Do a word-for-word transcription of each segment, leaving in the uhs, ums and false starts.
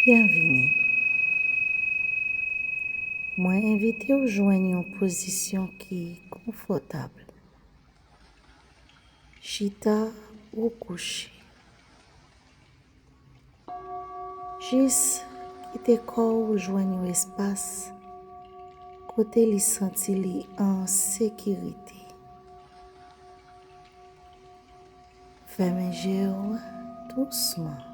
Byenvini. Mwen envite w jwenn yon pozisyon ki konfòtab. Chita ou kouche. Jis kite kò w jwenn yon espas kote li santi li an sekirite. Fèmen je w dousman.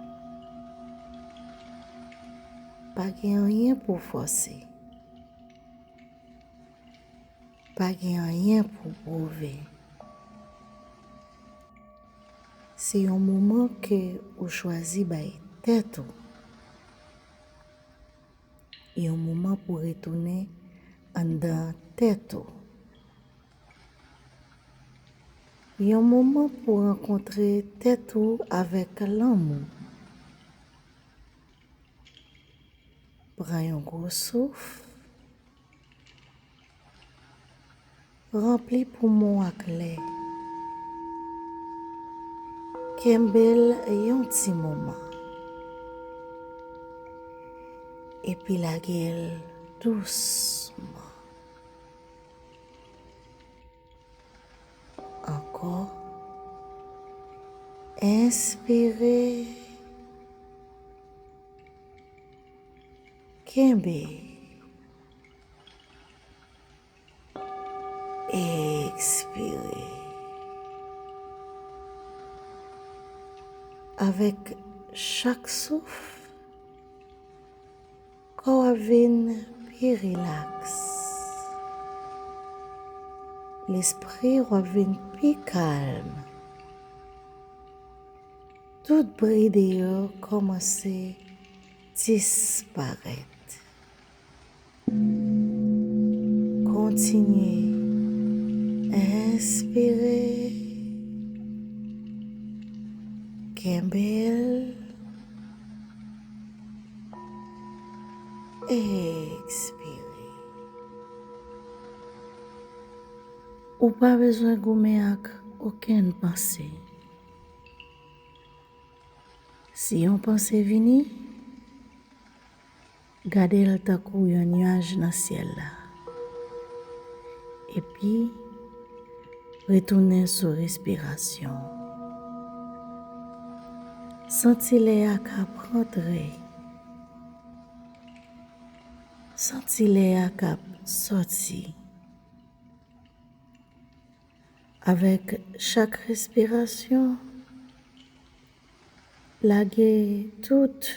Pa gen anyen pou w fòse. Pa gen anyen pou w pwouve. Se yon moman ke ou chwazi bay tèt ou. Yon moman pou retounen anndan tèt ou. Yon moman pou rankontre tèt ou avèk lanmou. Pran yon gwo souf. Ranpli poumon ak lè. Kenbe l yon ti moman. Epi lage l dousman. Ankò. Enspire. Kenbe. Ekspire. Avèk chak souf, kò w ap vin pi rilaks. Lespri w ap vin pi kalm. Tout bri deyò kòmanse disparèt. Kontinye enspire, kenbe l, ekspire. Ou pa bezwen goumen ak okenn panse. Si yon panse vini, gade l tankou yon nyaj nan syèl la. Epi, retounen sou respirasyon. Santi lè a k ap rantre. Santi lè a k ap sòti. Avèk chak respirasyon, lage tout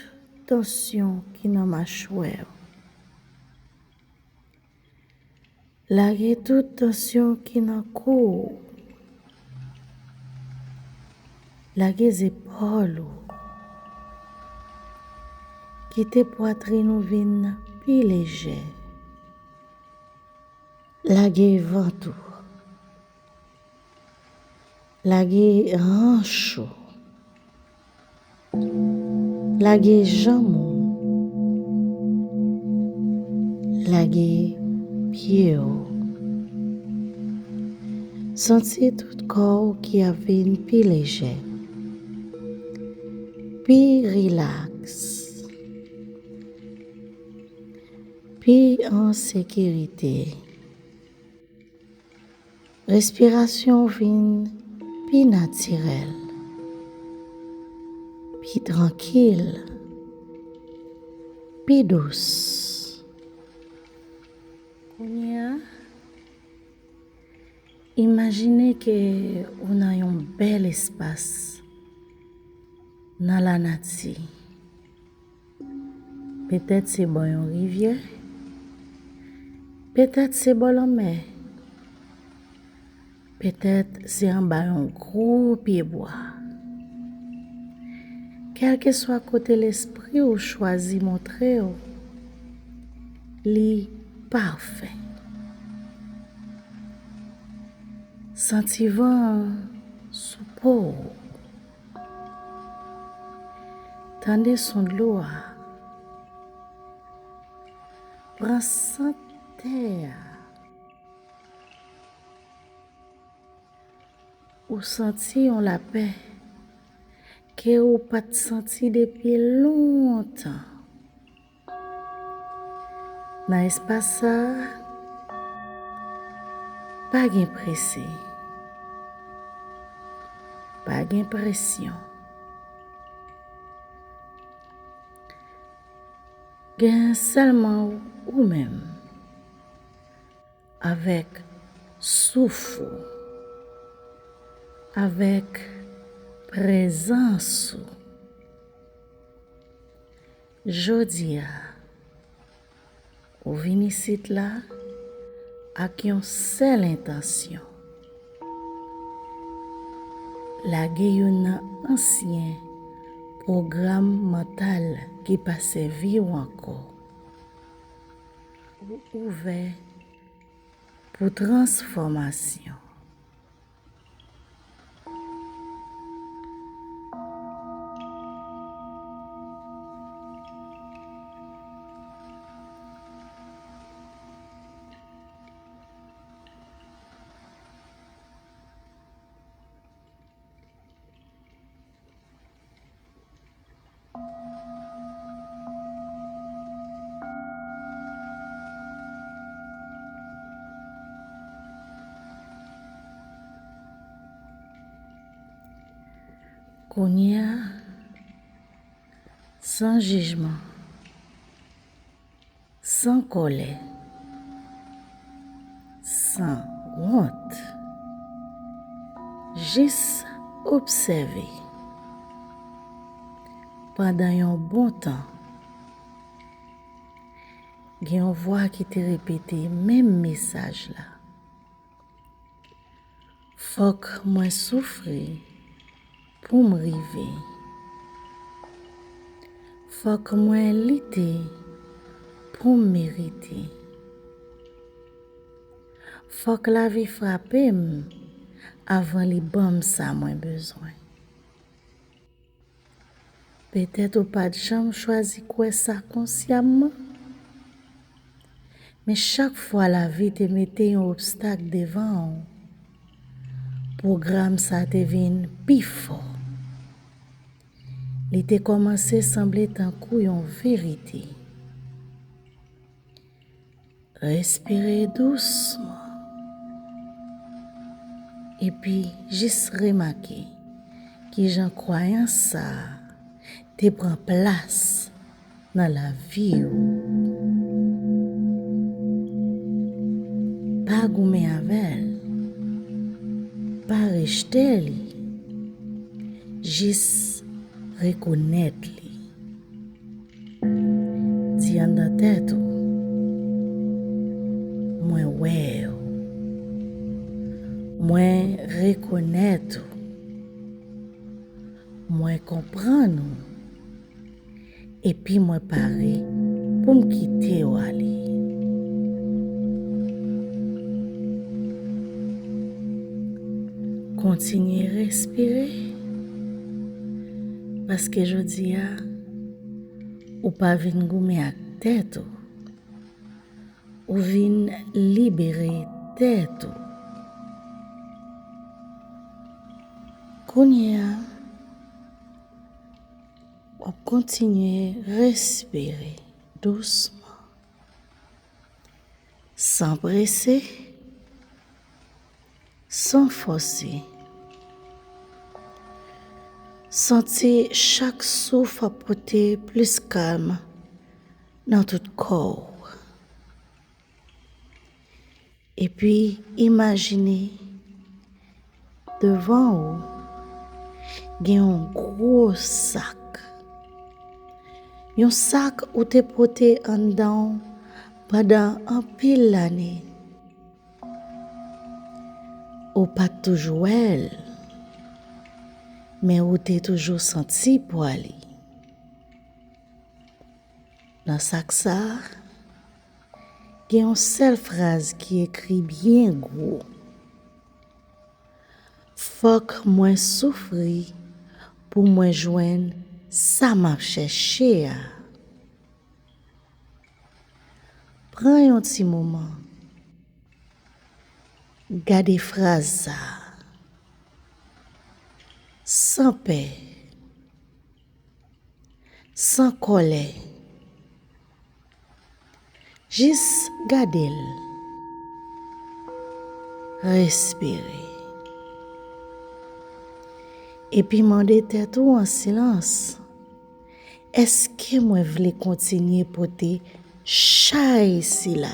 tansyon ki nan machwè w. Lage tout tansyon ki nan kou w. Lage zepòl ou. Kite pwatrin ou vin pi lejè. Lage vant ou. Lage hanch ou. Lage janm ou. Lage pye w. Santi tout kò w ki ap vin pi lejè, pi rilaks, pi an sekirite. Respirasyon w vin pi natirèl, pi trankil, pi dous. Kounye a, imajine ke ou nan yon bèl espas nan lanati. Petèt se bò yon rivyè, petèt se bò lanmè, petèt se anba yon gwo pyebwa. Kèlkeswa kote lespri w chwazi montre w, li pafè. Santi van an sou po w. Tande son dlo a. Pran sant tè a. Ou santi yon lapè ke ou pa t santi depi lontan. Nan espas sa a, pa gen prese, pa gen presyon. Gen sèlman ou menm avèk souf ou, avèk prezans ou. Jodi a, ou vin isit la ak yon sèl entansyon. Lage youn nan ansyen pwogram mantal ki pa sèvi w ankò. Ou ouvè pou transfòmasyon. Kounye a, san jijman, san kòlè, san wont, jis obsève. Pandan yon bon tan, gen yon vwa ki te repete menm mesaj la. Fòk mwen soufri pou m rive. Fòk mwen lite pou m merite. Fòk lavi frape m avan li ban m sa mwen bezwen. Petèt ou pa t janm chwazi kwè sa konsyamman, men chak fwa lavi te mete yon obstak devan w, pwogram sa te vin pi fò. Li te kòmanse sanble tankou yon verite. Respire dousman. Epi jis remake kijan kwayans sa a te pran plas nan lavi w. Pa goumen avè l. Pa rejte li. Jis rekonèt li. Di anndan tèt ou, "Mwen wè w. Mwen rekonèt ou. Mwen konprann ou. Epi mwen pare pou m kite w ale." Kontinye respire, paske jodi a, ou pa vin goumen ak tèt ou. Ou vin libere tèt ou. Kounye a, w ap kontinye respire dousman, san prese, san fòse. Santi chak souf ap pote plis kalm nan tout kò w. Epi imajine devan ou gen yon gwo sak. Yon sak ou te pote anndan w pandan anpil lane. Ou pa t toujou wè l, men ou te toujou santi pwa li. Nan sak sa a, gen yon sèl fraz ki ekri byen gwo: "Fòk mwen soufri pou mwen jwenn sa m ap chèche a." Pran yon ti moman. Gade fraz sa a. San pè, san kòlè, Jis gade l. Respire. Epi mande tèt ou an silans, èske mwen vle kontinye pote chay sila?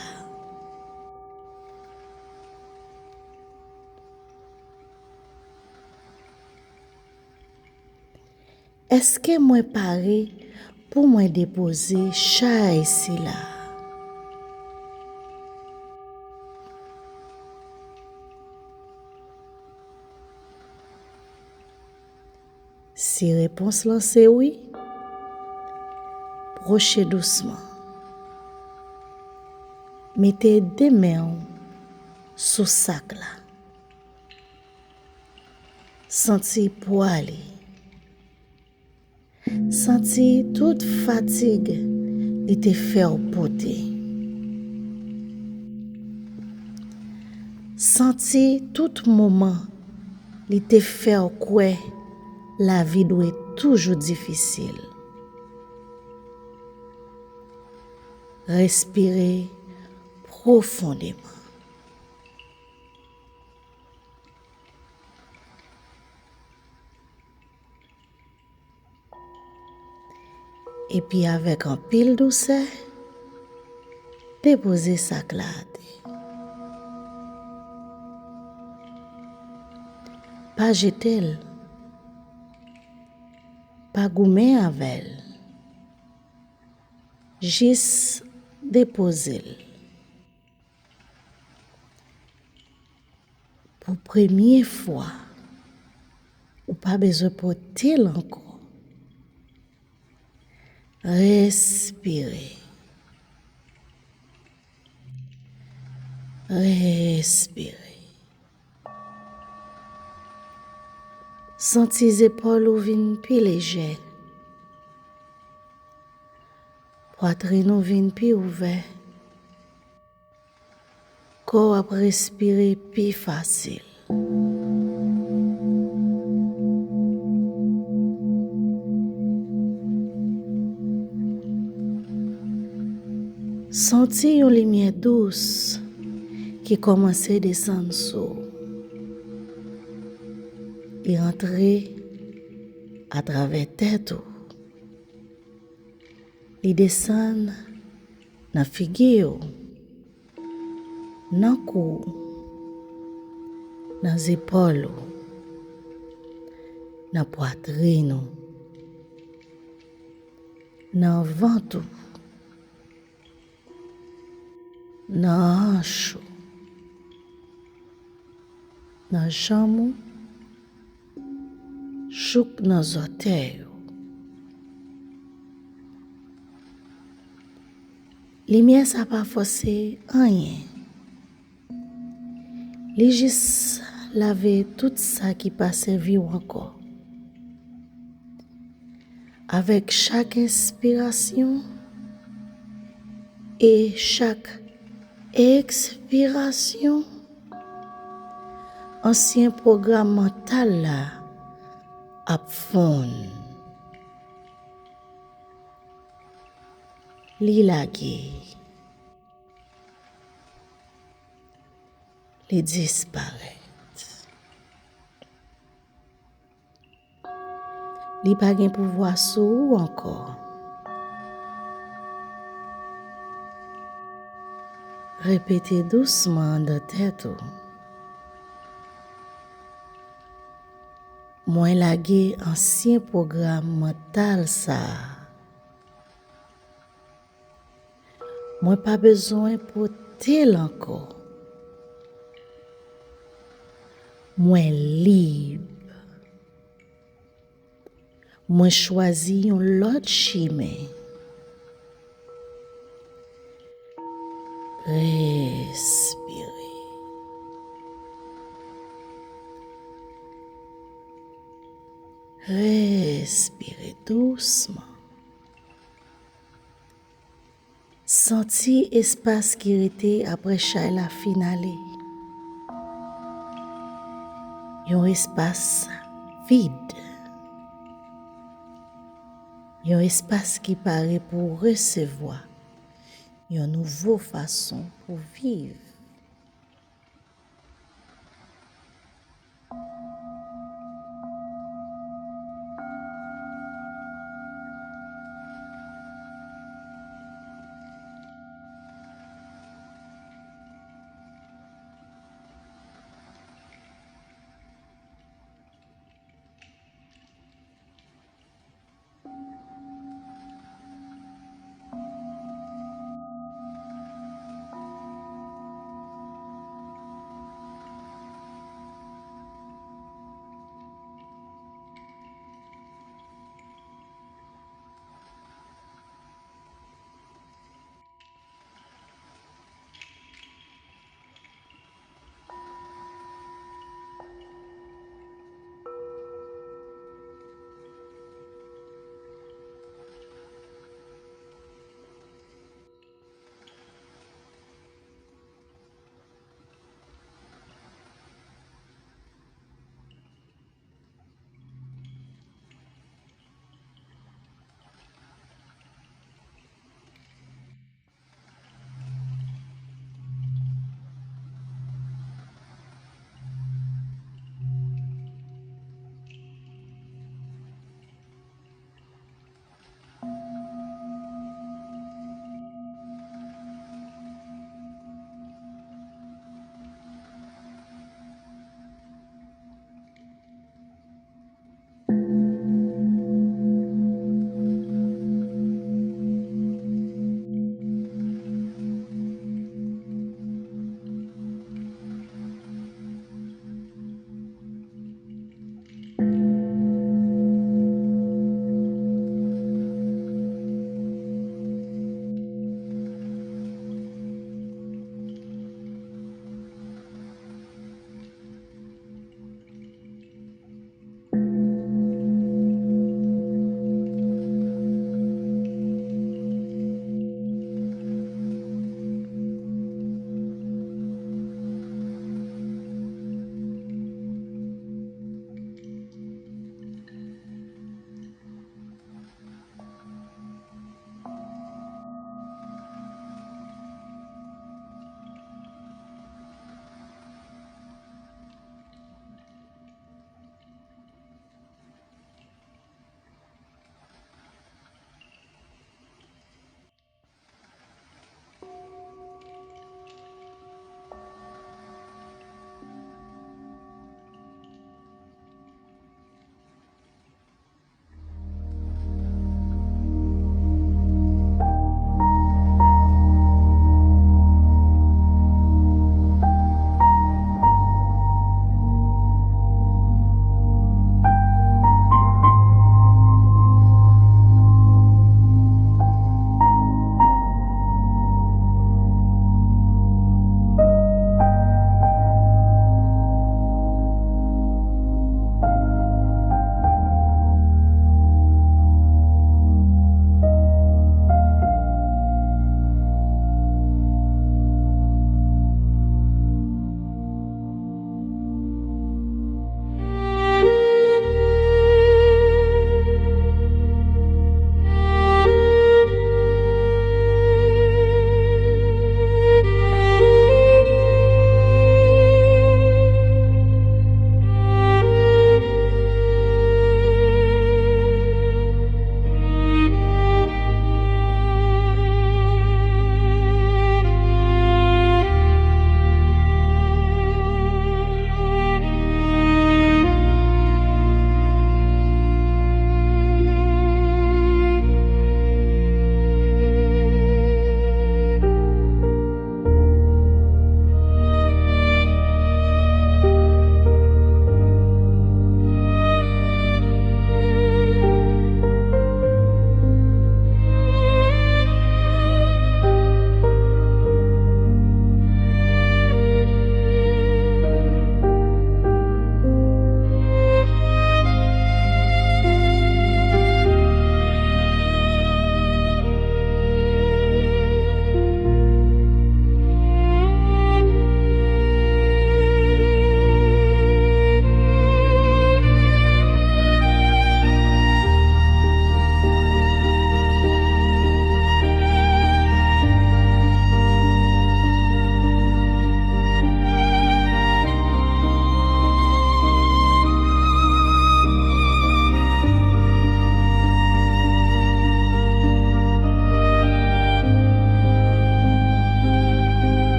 Èske mwen pare pou mwen depoze chay sila? Si repons lan se wi, pwoche dousman. Mete de men w sou sak la. Santi pwa li. Santi tout fatig li te fè w pote. Santi tout moman li te fè w kwè lavi dwe toujou difisil. Respire pwofondeman. Epi avèk anpil dousè, depoze sak la atè. Pa jete l. Pa goumen avè l. Jis depoze l. Pou premye fwa, ou pa bezwen pote l ankò. Respire. Respire. Santi zepòl ou vin pi lejè. Pwatrin ou vin pi ouvè. Kò w ap respire pi fasil. Santi yon limyè dous ki kòmanse desann sou w. Li rantre atravè tèt ou. Li desann nan figi w, nan kou w, nan zepòl ou, nan pwatrin ou, nan vant ou, nan anch ou, nan janm ou, jouk nan zòtèy ou. Limyè sa pa fòse anyen. Li jis lave tout sa ki pa sèvi w ankò. Avèk chak enspirasyon e chak ekspirasyon, ansyen pwogram mantal la ap fonn. Li lage. Li disparèt. Li pa gen pouvwa sou ou ankò. Repete dousman anndan tèt ou. Mwen lage ansyen pwogram mantal sa a. Mwen pa bezwen pote l ankò. Mwen lib. Mwen chwazi yon lòt chimen. Respire. Respire dousman. Santi espas ki rete apre chay la fin ale. Yon espas vid. Yon espas ki pare pou resevwa yon nouvo fason pou viv.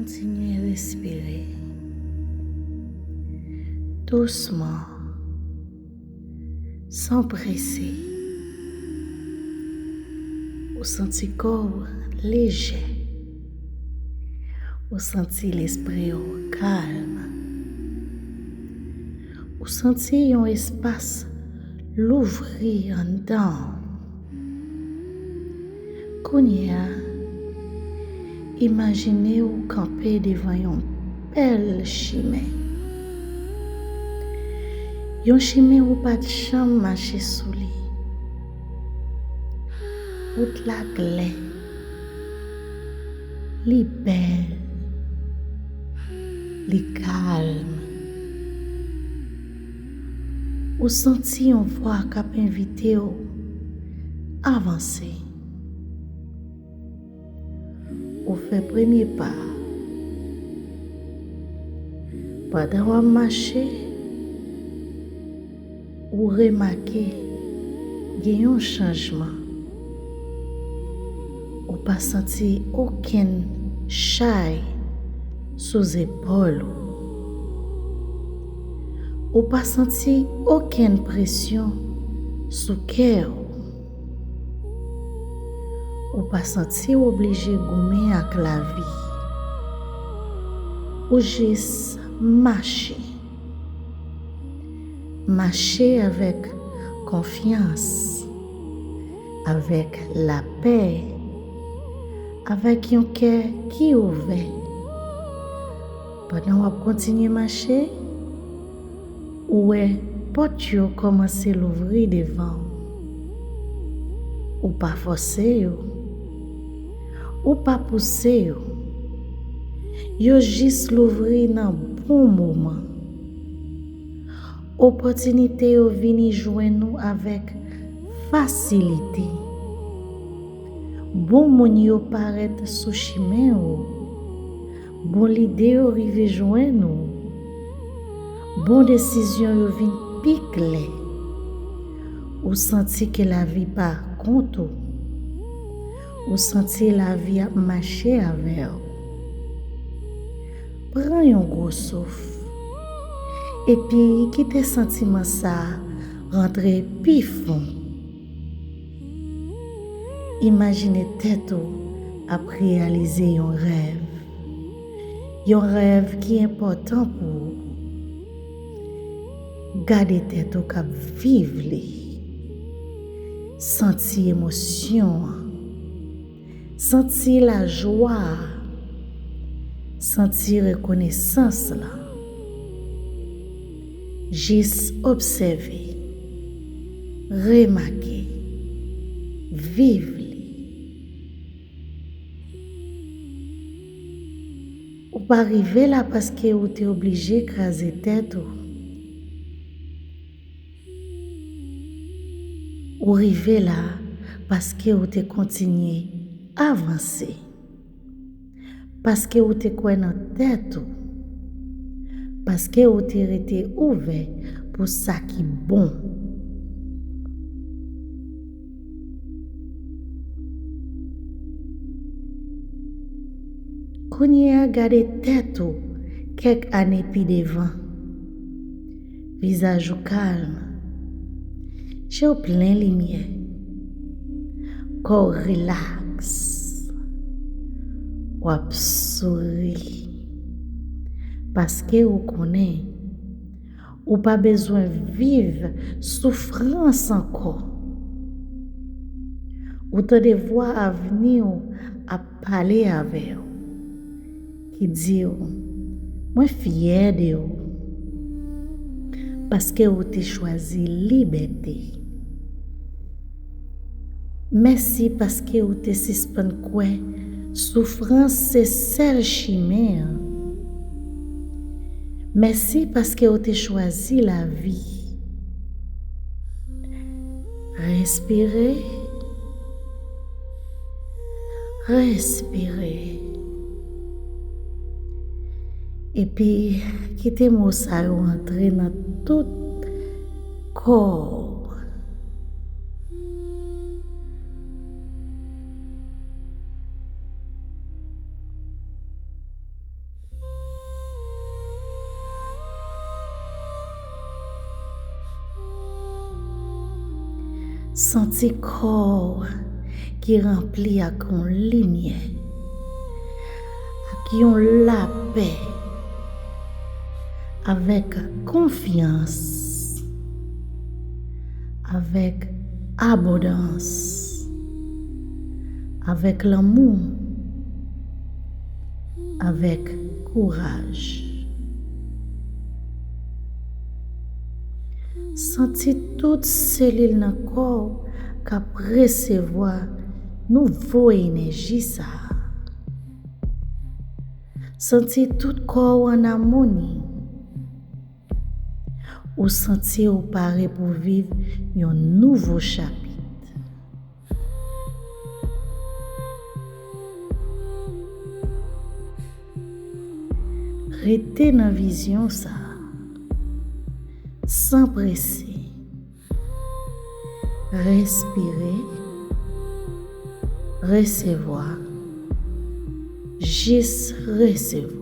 Kontinye respire dousman, san prese. Ou santi kò w lejè. Ou santi lespri w kalm. Ou santi yon espas louvri anndan w. Kounye a, imajine w kanpe devan yon bèl chimen. Yon chimen ou pa t janm mache sou li. Wout la klè. Li bèl. Li kalm. Ou santi yon vwa k ap envite w avanse. Ou fè premye pa. Pandan w ap mache, ou remake gen yon chanjman. Ou pa santi okenn chay sou zepòl ou. Ou pa santi okenn presyon sou kè w. Ou pa santi w oblije goumen ak lavi. Ou jis mache. Mache avèk konfyans, avèk lapè, avèk yon kè ki ouvè. Pandan w ap kontinye mache, ou wè pòt yo kòmanse louvri devan w. Ou pa fòse yo. Ou pa pouse yo. Yo jis louvri nan bon moman. Opòtinite yo vini jwenn ou avèk fasilite. Bon moun yo parèt sou chimen ou. Bon lide yo rive jwenn ou. Bon desizyon yo vin pi klè. Ou santi ke lavi pa kont ou. Ou santi lavi ap mache avè w. Pran yon gwo souf. Epi kite santiman sa a rantre pi fon. Imajine tèt ou ap reyalize yon rèv. Yon rèv ki enpòtan pou ou. Gade tèt ou k ap viv li. Santi emosyon an. Santi lajwa a. Santi rekonesans lan. Jis obsève, remake, viv li. Ou pa rive la paske ou te oblije kraze tèt ou. Ou rive la paske ou te kontinye avanse. Paske ou te kwè nan tèt ou. Paske ou te rete ouvè pou sa ki bon. Kounye a, gade tèt ou kèk ane pi devan. Vizaj ou kalm. Je w plen limyè. Kò w rilaks. W ap souri. Paske ou konnen ou pa bezwen viv soufrans ankò. Ou tande vwa avni w ap pale avè w, ki di w, "Mwen fyè de ou, paske ou te chwazi libète. Mèsi paske ou te sispann kwè soufrans se sèl chimen an. Mèsi paske ou te chwazi lavi." Respire. Respire. Epi kite mo sa yo antre nan tout kò w. Santi kò w ki ranpli ak yon limyè, ak yon lapè, avèk konfyans, avèk abondans, avèk lanmou, avèk kouraj. Santi tout selil nan kò w k ap resevwa nouvo enèji sa a. Santi tout kò w ann amoni. Ou santi w pare pou viv yon nouvo chapit. Rete nan vizyon sa a, san prese. Respire, resevwa, jis resevwa.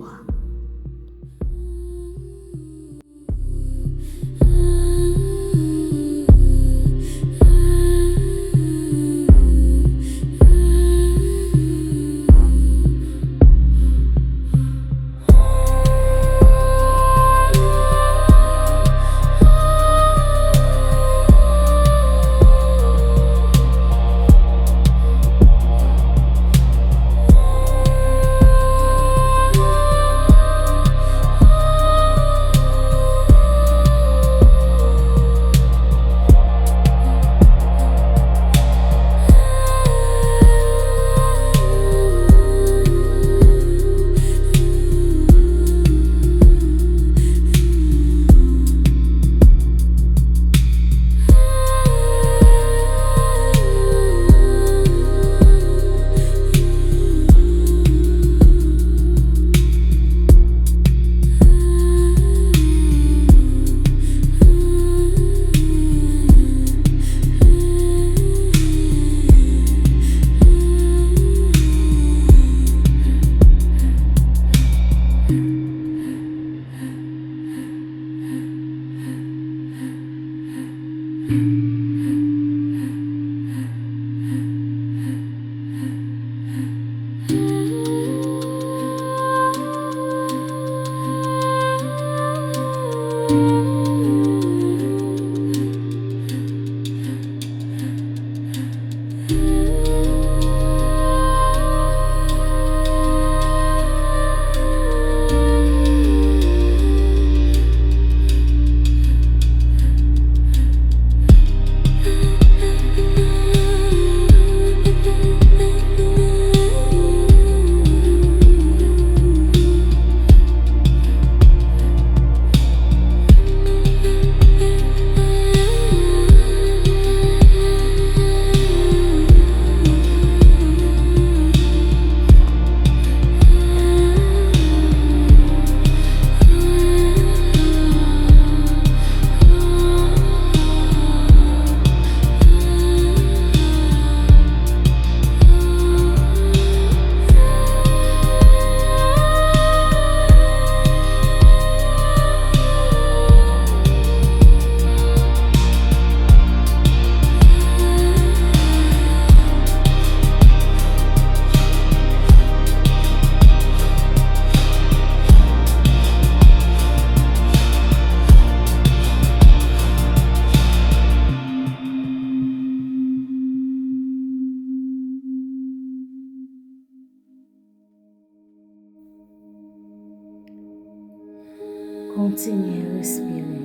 Kontinye respire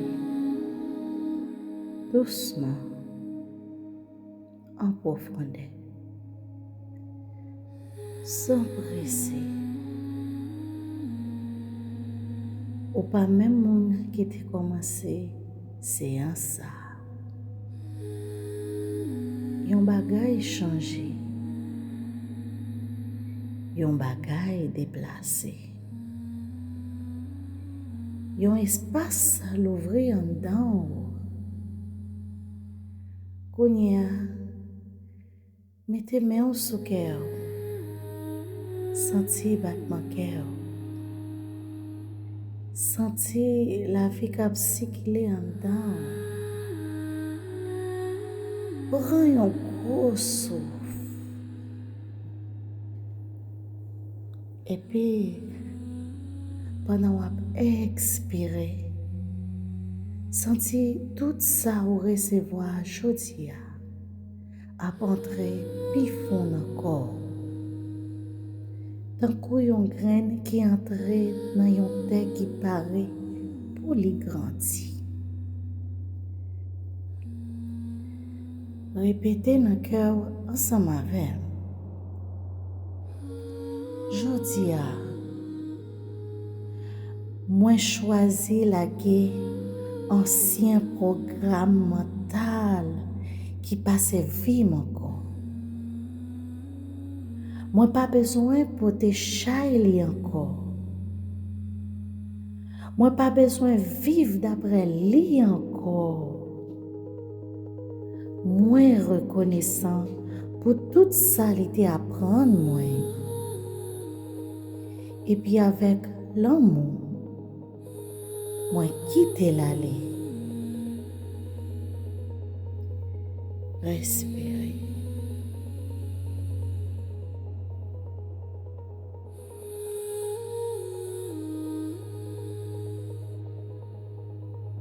dousman, an pwofondè, san prese. Ou pa menm moun ki te kòmanse seyans sa a. Yon bagay chanje. Yon bagay deplase. Yon espas louvri anndan w. Kounye a, mete men w sou kè w. Santi batman kè w. Santi lavi k ap sikile anndan w. Pran yon gwo souf. Epi, pandan w ap ekspire, santi tout sa ou resevwa jodi a ap antre pi fon nan kò w, tankou yon grenn ki antre nan yon tè ki pare pou li grandi. Repete nan kè w ansanm avè m: Jodi a, mwen chwazi lage ansyen pwogram mantal ki pa sèvi m ankò. Mwen pa bezwen pote chay li ankò. Mwen pa bezwen viv dapre li ankò. Mwen rekonesan pou tout sa li te aprann mwen. Epi avèk lanmou, mwen kite l ale. Respire.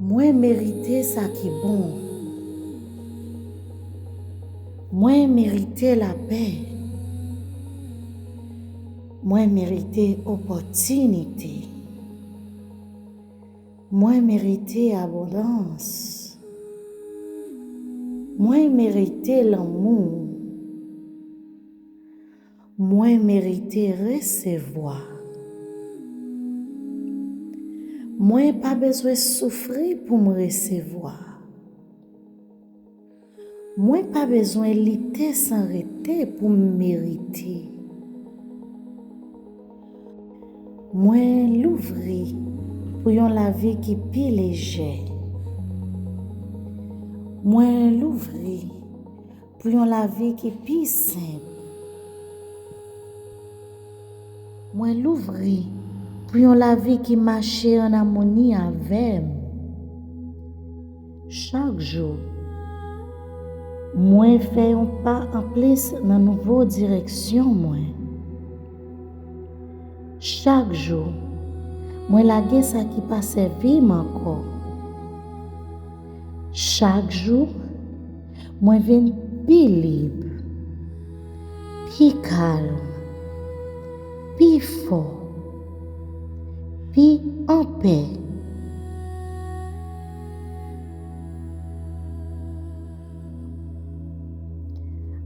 Mwen merite sa ki bon. Mwen merite lapè. Mwen merite opòtinite. Mwen merite abondans. Mwen merite lanmou. Mwen merite resevwa. Mwen pa bezwen soufri pou m resevwa. Mwen pa bezwen lite san rete pou m merite. Mwen louvri pou yon lavi ki pi lejè. Mwen louvri pou yon lavi ki pi senp. Mwen louvri pou yon lavi ki mache ann amoni avè m. Chak jou, mwen fè yon pa anplis nan nouvo direksyon mwen. Chak jou, mwen lage sa ki pa sèvi m ankò. Chak jou, mwen vin pi lib, pi kalm, pi fò, pi anpè.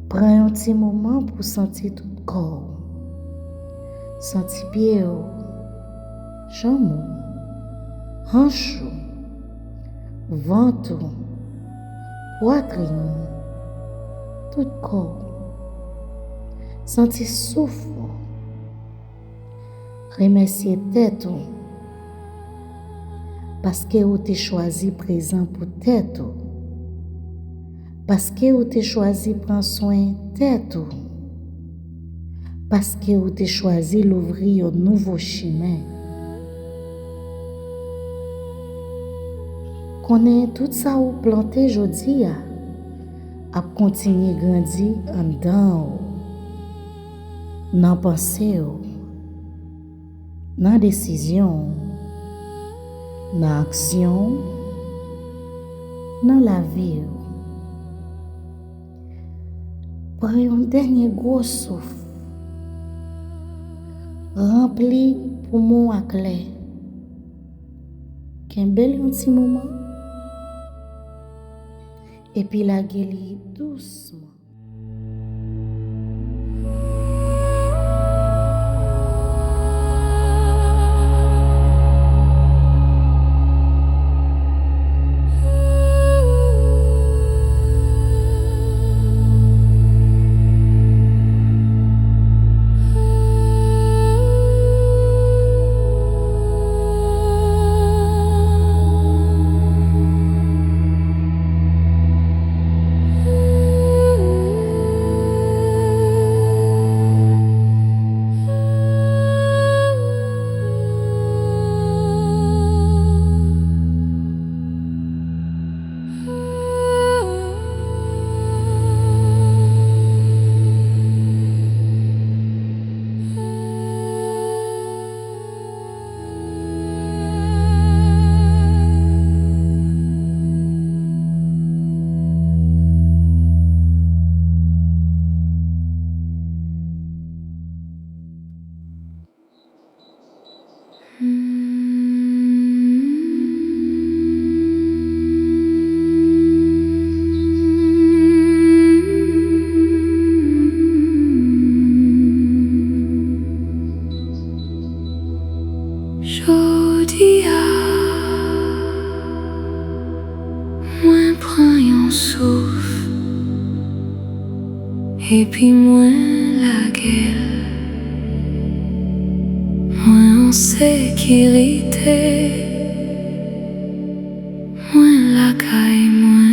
Pran yon ti moman pou santi tout kò w. Santi pye w, janm ou, hanch ou, vant ou, pwatrin ou, tout kò w. Santi souf ou. Remèsye tèt ou, paske ou te chwazi prezan pou tèt ou, paske ou te chwazi pran swen tèt ou, paske ou te chwazi louvri yon nouvo chimen. Konnen tout sa ou plante jodi a ap kontinye grandi anndan w, nan panse w, nan desizyon w, nan aksyon w, nan lavi w. Pran yon dènye gwo souf. Ranpli poumon w ak lè. Kenbe l yon ti moman, epi lage li dousman. Epi mwen lage l. Mwen an sekirite. Mwen lakay mwen.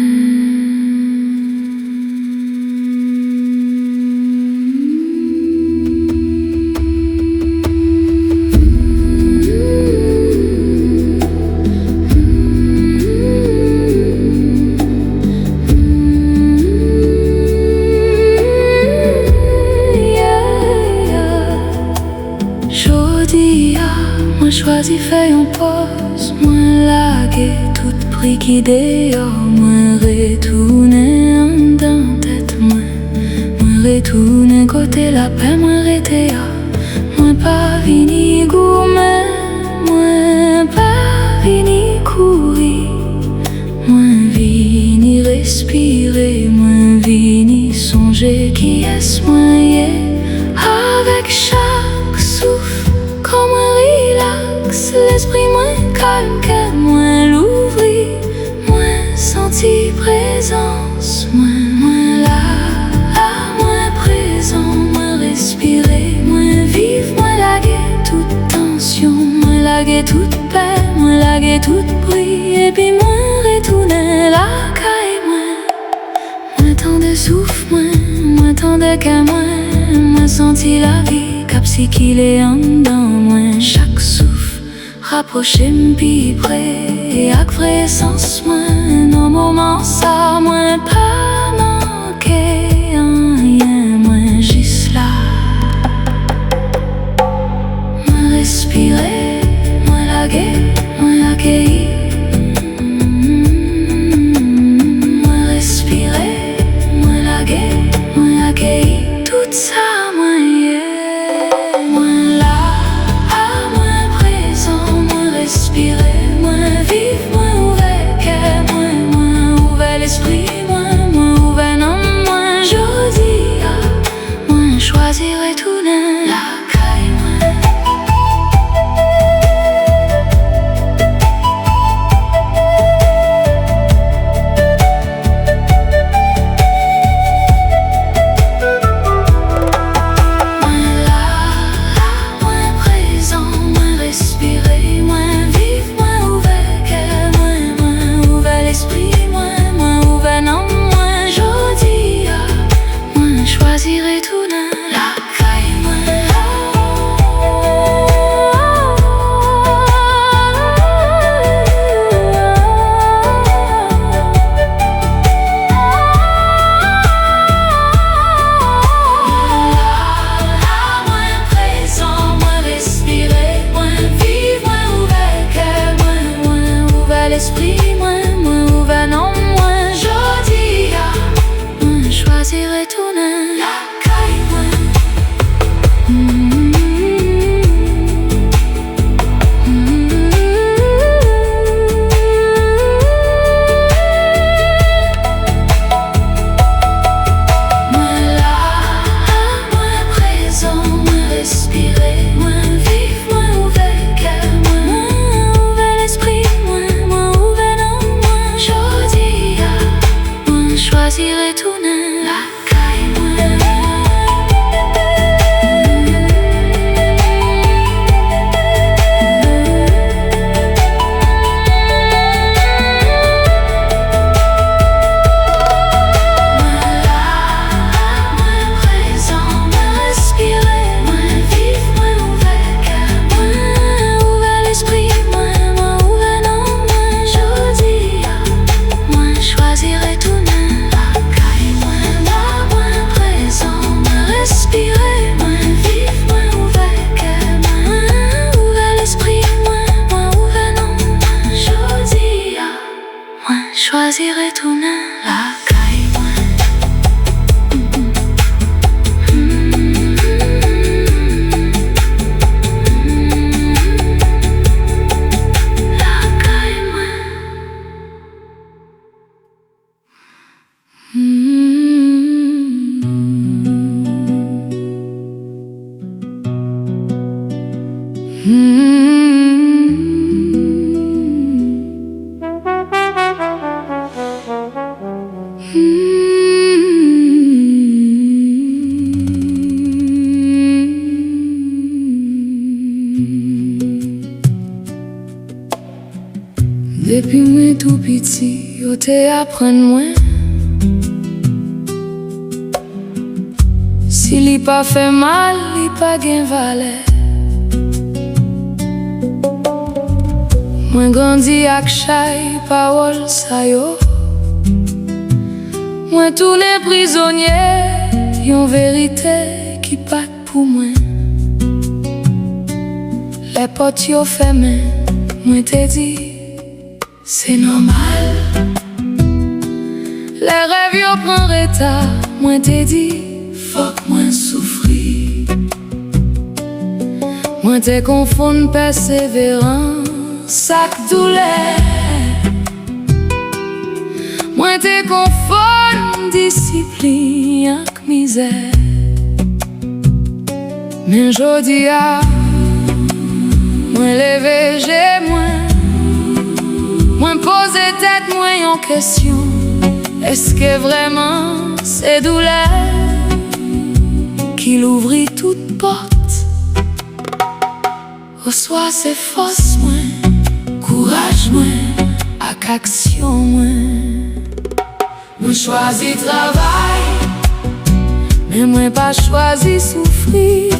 Jodi a, mwen chwazi fè yon pòz. Mwen lage tout pri ki deyò. Mwen retounen anndan tèt mwen. Mwen retounen kote lapè mwen rete a. Mwen pa vini goumen, mwen pa vini kouri. Mwen vini respire, mwen vini sonje kiyès mwen ye. Avèk chak souf, kò mwen rilaks, lespri mwen kalm, kè mwen louvri. Mwen santi prezans mwen, mwen la, mwen prezan, mwen respire, mwen viv, mwen lage tout tansyon, mwen lage tout pè, mwen lage tout pri, epi mwen retounen lakay mwen. Mwen tande souf mwen, mwen tande kè mwen, mwen santi lavi k ap sikile anndan mwen. Chak souf rapwoche m pi pre ak vre esans mwen. Nan moman sa, mwen pa manke anyen, mwen jis la. Mwen respire, mwen lage, mwen akeyi. Mwen respire, mwen lage, mwen akeyi tout sa mwen ye. Mwen la, mwen prezan, mwen respire, mwen viv, mwen ouvè kè mwen, mwen ouvè lespri mwen, mwen ouvè nanm mwen. Jodi a, mwen chwazi retounen lakay mwen. Mwen la, mwen prezan, mwen respire, mwen viv, mwen ouvè kè mwen, mwen ouvè lespri mwen, mwen ouvè nanm mwen. Jodi a, mwen chwazi retounen lakay mwen. Si yo te aprann mwen, si li pa fè mal, li pa gen valè. Mwen grandi ak chay pawòl sa yo. Mwen tounen prizonye yon verite ki pa t pou mwen. Lè pòt yo fèmen, mwen te di, se nòmal. Lè rèv yo pran reta, mwen te di, fòk mwen soufri. Mwen te konfonn pèseverans ak doulè. Mwen te konfonn disiplin ak mizè. Men jodi a, mwen leve je mwen, mwen poze tèt mwen yon kesyon, èske vrèman se doulè ki louvri tout pòt? Oswa se fòs mwen, kouraj mwen, ak aksyon mwen? Mwen chwazi travay, men mwen pa chwazi soufri.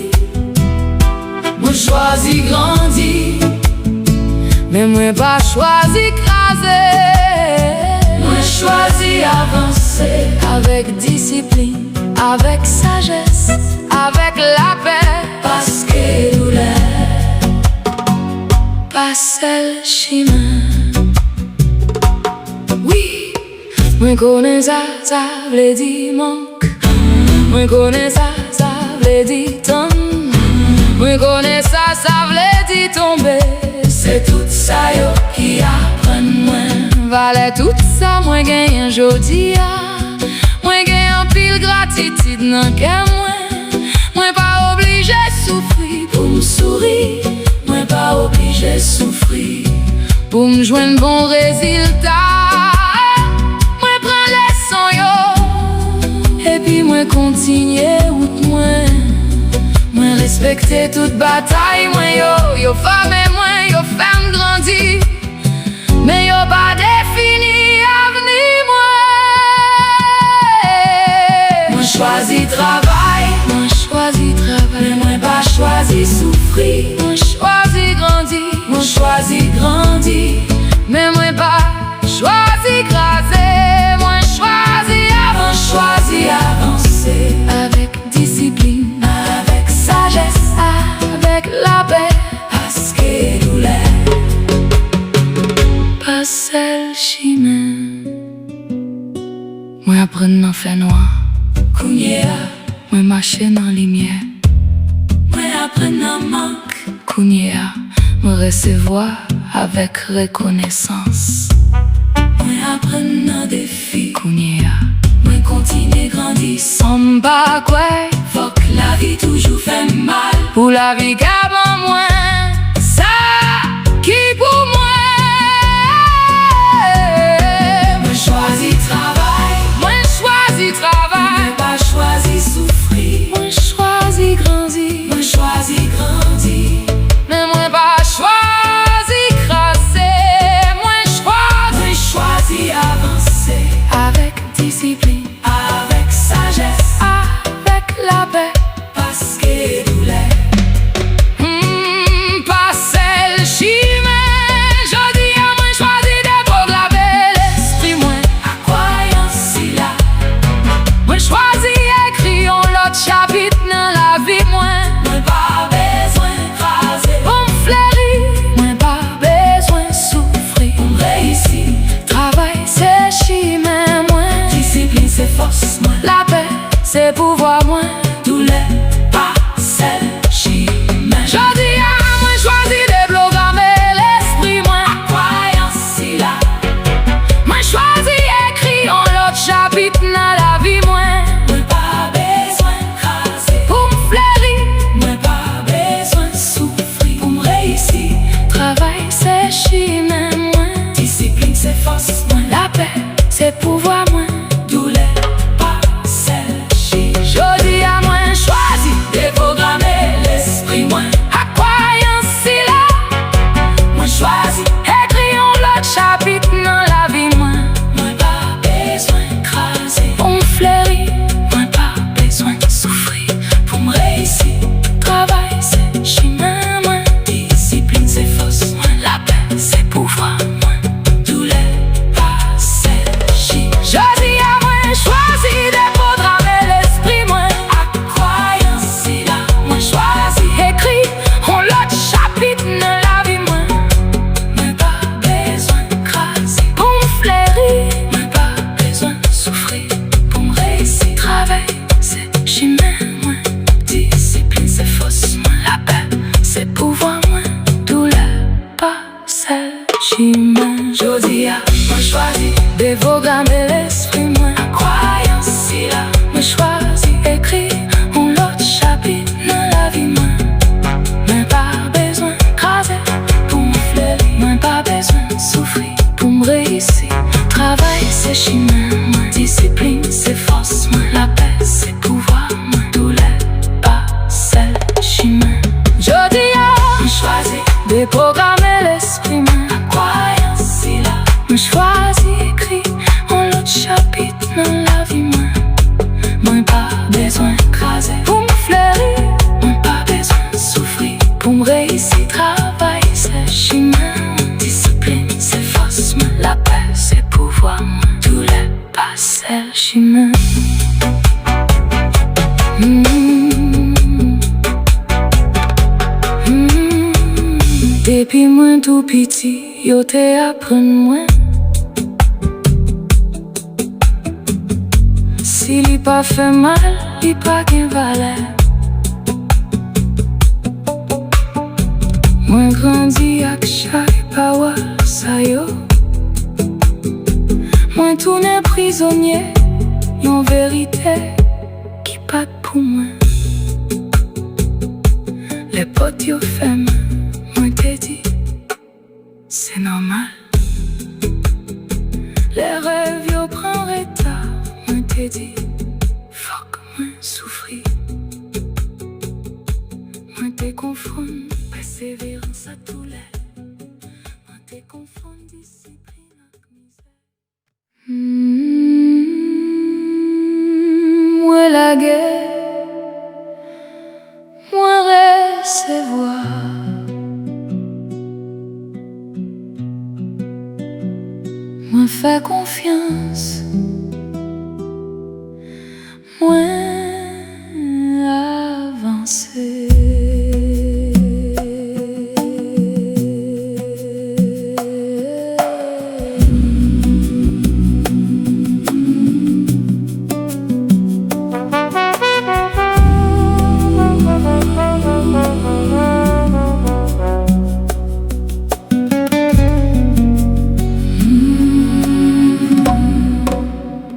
Mwen chwazi grandi, men mwen pa chwazi kraze. Mwen chwazi avanse avèk disiplin, avèk sajès, avèk lapè. Paske doulè pa sèl chimen. Wi, mwen konnen sa, sa vle di mank. Mwen konnen sa, sa vle di tann. Mwen konnen sa, sa vle di tonbe. Se tout sa yo ki aprann mwen valè tout sa mwen genyen jodi a. Mwen gen anpil gratitid nan kè mwen. Mwen pa oblije soufri pou m souri. Mwen pa oblije soufri pou m jwenn bon rezilta. Mwen pran leson yo, epi mwen kontinye wout mwen. Mwen respekte tout batay mwen yo. Yo fòme mwen, yo fè m grandi. Men yo pa defini avni mwen. Mwen chwazi travay, mwen chwazi travay. Men mwen pa chwazi soufri. Mwen chwazi grandi, mwen chwazi grandi. Men mwen pa chwazi kraze. Mwen chwazi avan-, mwen chwazi avanse avèk disiplin, avèk sajès, avèk lapè. Paske doulè pa sèl chimen. Mwen aprann nan fènwa. Kounye a, mwen mache nan limyè. Mwen aprann nan mank. Kounye a, mwen resevwa avèk rekonesans. Mwen aprann nan defi. Kounye a, mwen kontinye grandi san m pa kwè. Fòk lavi toujou fè m mal pou lavi ka ban mwen sa ki pou mwen. Mwen chwazi travay. Mwen chwazi travay. Mwen pa chwazi soufri. Mwen chwazi grandi. Mwen chwazi grandi. Men mwen pa chwazi kraze. Mwen chwazi. Mwen chwazi avanse avèk disiplin. Avèk sajès, avèk lapè. Paske doulè, hmm, Repwograme lespri mwen ak kwayans sila. Mwen chwazi ekri yon lòt chapit nan lavi mwen. Mwen pa bezwen kraze pou m fleri. Mwen pa bezwen soufri pou m reyisi. Travay se chimen mwen, disiplin se fòs mwen, lapè se pouvwa mwen. Doulè pa sèl chimen. Mm. Mm. Depi mwen tou piti, yo te aprann mwen, si li pa fè mal, li pa gen valè. Mwen grandi ak chay pawòl sa yo. Mwen tounen prizonye yon verite ki pa t pou mwen. Lè pòt yo fèmen, mwen te di, se nòmal. Lè rèv yo pran reta, mwen te di, fòk mwen soufri. Mwen te konfonn pèseverans ak doulè. Mwen te konfonn disiplin ak mizè. Mm, mwen lage, mwen resevwa. Mwen fè konfyans, mwen avanse.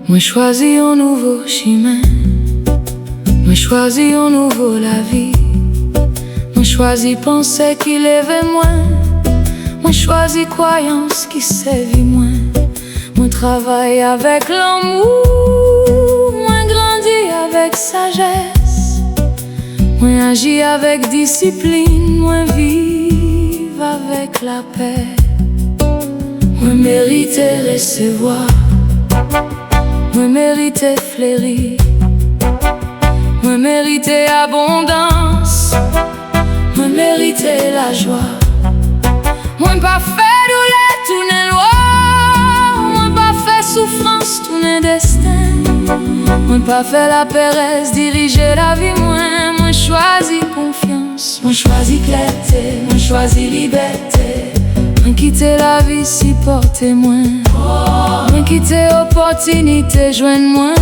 Mwen chwazi yon nouvo chimen. Mwen chwazi yon nouvo lavi. Mwen chwazi panse ki leve mwen. Mwen chwazi kwayans ki sèvi mwen. Mwen travay avèk lanmou. Mwen grandi avèk sajès. Mwen aji avèk disiplin, mwen viv avèk lapè. Mwen merite resevwa, mwen merite fleri, mwen merite abondans, mwen merite lajwa. Mwen pa fè doulè tounen lwa, mwen pa fè soufrans tounen desten. Mwen pa fè laperèz dirije lavi mwen. Mwen chwazi konfyans, mwen chwazi klète, mwen chwazi libète. Mwen kite lavi sipòte mwen. Mwen kite opòtinite jwenn mwen.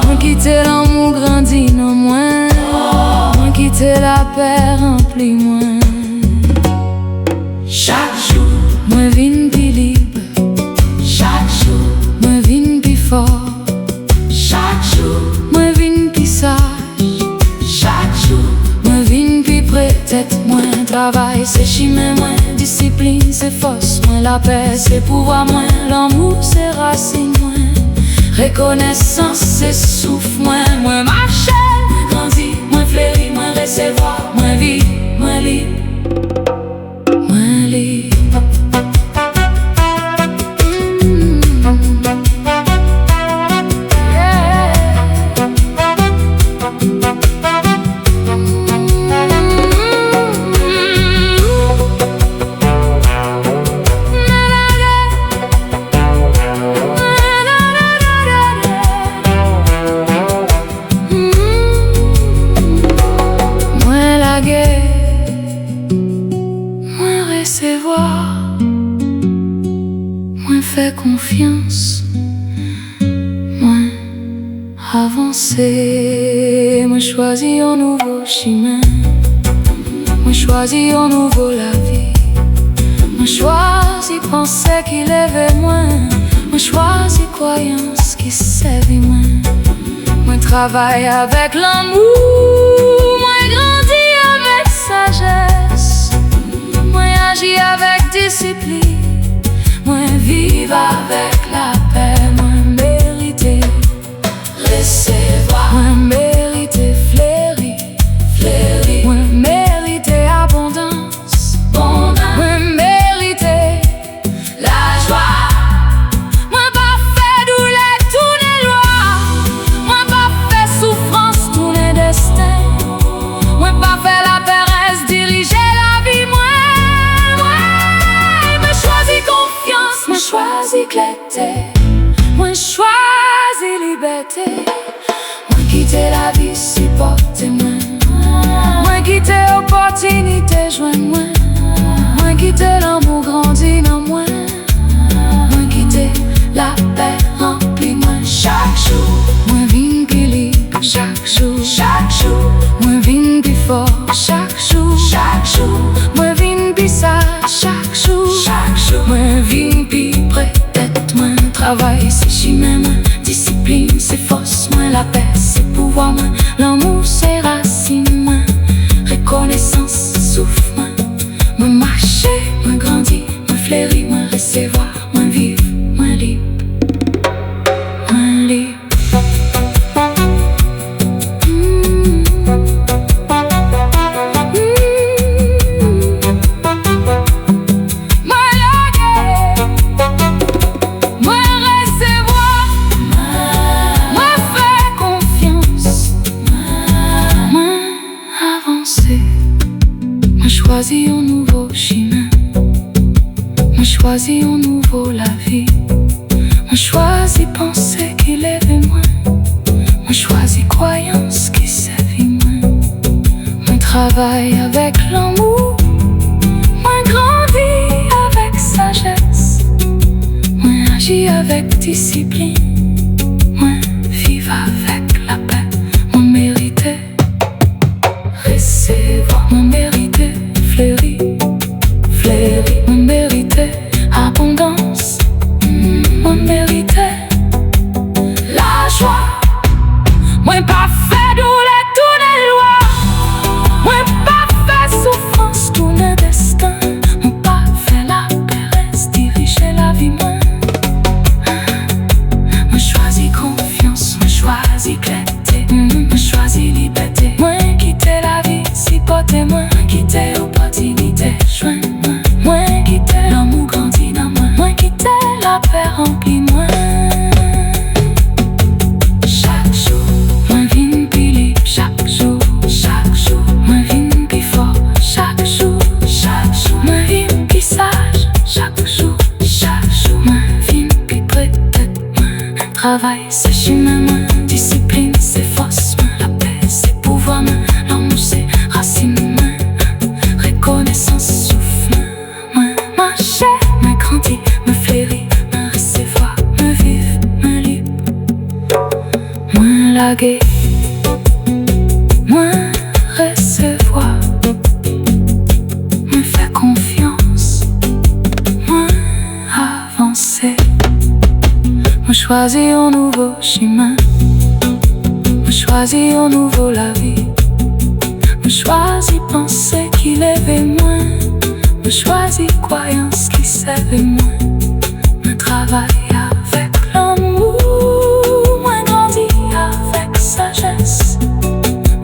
Mwen kite lanmou grandi nan mwen. Mwen kite lapè ranpli mwen. Chak jou mwen vin pi lib. Chak jou mwen vin pi fò. Chak jou mwen vin pi saj. Chak jou mwen vin pi pre tèt mwen. Travay se chimen mwen. Disiplin se fòs mwen. Lapè se pouvwa mwen. Lanmou se rasin mwen. Rekonesans se souf mwen. Mwen mache, mwen grandi, mwen fleri, mwen resevwa, mwen viv, mwen lib. Mwen lib. Mwen lage, mwen resevwa, mwen fè konfyans, mwen avanse. Mwen chwazi yon nouvo chimen. Mwen chwazi yon nouvo lavi. Mwen chwazi panse ki leve mwen. Mwen chwazi kwayans ki sèvi mwen. Mwen travay avèk lanmou. Mwen grandi avèk sajès. Mwen aji avèk disiplin. Mwen viv avèk lapè. Mwen merite resevwa. Mwen merite fleri, fleri. Mwen merite abondans, abondans. klète. Mwen chwazi libète. Mwen kite lavi sipòte mwen. Mwen kite opòtinite jwenn mwen. Mwen kite lanmou grandi nan mwen. Mwen kite lapè ranpli mwen chak jou. Mwen vin pi lib chak jou. Chak jou. Mwen vin pi fò chak jou. Chak jou. Mwen vin pi saj chak jou. Chak jou. Mwen vin pi pre tèt mwen. Travay se chimen mwen. Disiplin se fòs mwen. Lapè se pouvwa mwen. Lanmou se rasin mwen. Rekonesans se souf mwen. Mwen mache, mwen grandi, mwen fleri, mwen resevwa, mwen viv, mwen lib. Mwen lib. Mm. Mm. Mwen lage. Mwen resevwa. Mwen fè konfyans. Mwen avanse. Mwen chwazi yon nouvo chimen. Mwen chwazi yon nouvo lavi. Mwen chwazi panse ki leve mwen. Mwen chwazi kwayans ki sèvi mwen. Mwen travay avèk lanmou. Mwen grandi avèk sajès. Mwen aji avèk disiplin. Mwen viv avèk lapè. Mwen merite resevwa. Mwen merite fleri, fleri. Mwen merite abondans. Mm, mwen merite lajwa. Mwen pa fè doulè tounen lwa. Mwen pa fè soufrans tounen desten. Mwen pa fè laperèz dirije lavi mwen. Mwen chwazi konfyans, mwen chwazi klè. Mwen chwazi libète. Mwen kite lavi sipòte mwen. Mwen kite opòtinite jwenn mwen. Mwen kite lanmou grandi nan mwen. Mwen kite lapè ranpli mwen. Chak jou, mwen vin pi lib. Chak jou, chak jou, mwen vin pi fò. Chak jou, chak jou, mwen vin pi saj. Chak jou, chak jou, mwen vin pi pre tèt mwen. Travay se chimen mwen, disiplin se fòs mwen, lapè se pouvwa mwen, lanmou se rasin mwen, rekonesans souf mwen. Mwen mache, mwen grandi, mwen fleri, mwen resevwa, mwen viv, mwen lib. Mwen lage, mwen resevwa, mwen fè konfyans, mwen avanse. Mwen chwazi yon nouvo chimen. Mwen chwazi yon nouvo lavi. Mwen chwazi panse ki leve mwen. Mwen chwazi kwayans ki sèvi mwen. Mwen travay avèk lanmou. Mwen grandi avèk sajès.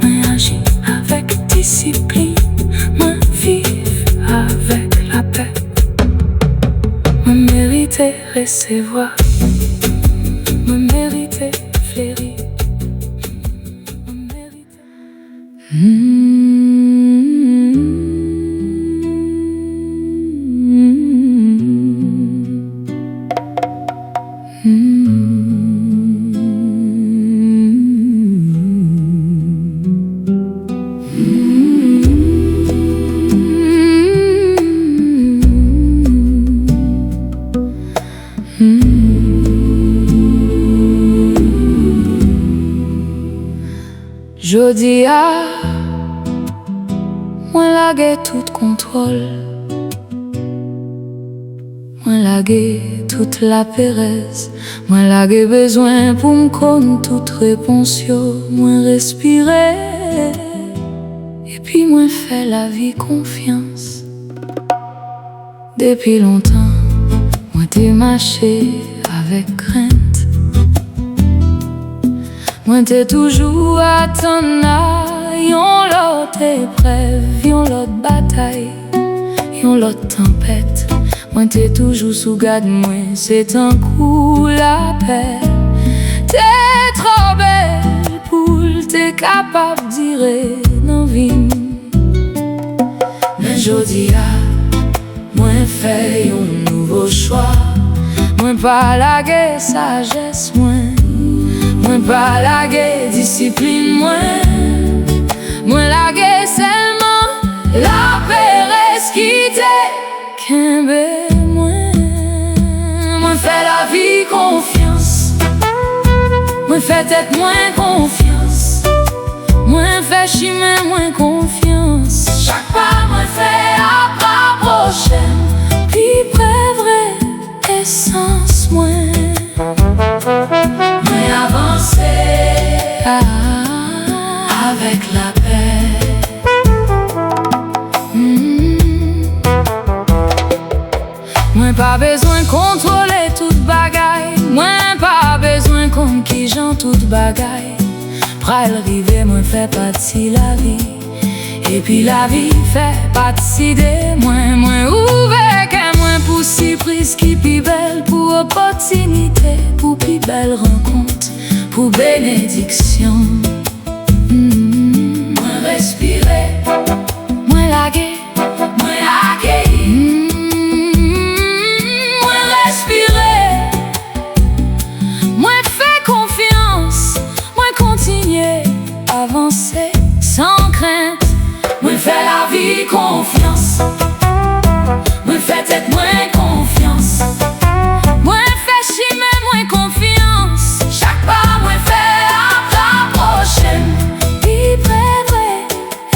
Mwen aji avèk disiplin. Mwen viv avèk lapè. Mwen merite resevwa. Mwen merite fleri. Mwen merite. Jodi a, mwen lage tout kontwòl. Mwen lage tout laperèz. Mwen lage bezwen pou m konn tout repons yo. Mwen respire. Epi mwen fè lavi konfyans. Depi lontan, mwen te mache avèk krent. Mwen te toujou atann a yon lòt eprèv, yon lòt batay, yon lòt tanpèt. Mwen te toujou sou gad mwen, se tankou lapè te twò bèl pou l te kapab dire nan vi m. Men jodi a, mwen fè yon nouvo chwa. Mwen Pa lage sajès mwen, mwen pa lage disiplin mwen, mwen lage sèlman laperèz ki te kenbe mwen. Mwen fè lavi konfyans, mwen fè tèt mwen konfyans, mwen fè chimen mwen konfyans. Chak pa mwen fè ap rapwoche m pi pre vre esans mwen. Mwen avanse avèk lapè. Mm. Mwen pa bezwen kontwole tout bagay. Mwen pa bezwen konn kijan tout bagay pral rive. Mwen fè pati lavi. Epi lavi fè pati de mwen. Mwen ouvè kè mwen pou sipriz ki pi bèl, pou opòtinite, pou pi bèl rankont, pou benediksyon. Mm. Mwen respire, mwen lage, mwen akeyi. Mm. Mwen respire, mwen fè konfyans, mwen kontinye avanse san krent. Mwen fè lavi konfyans, mwen fè tèt mwen konfyans, mwen fè chimen mwen konfyans. Chak pa mwen fè ap rapwoche m pi pre vre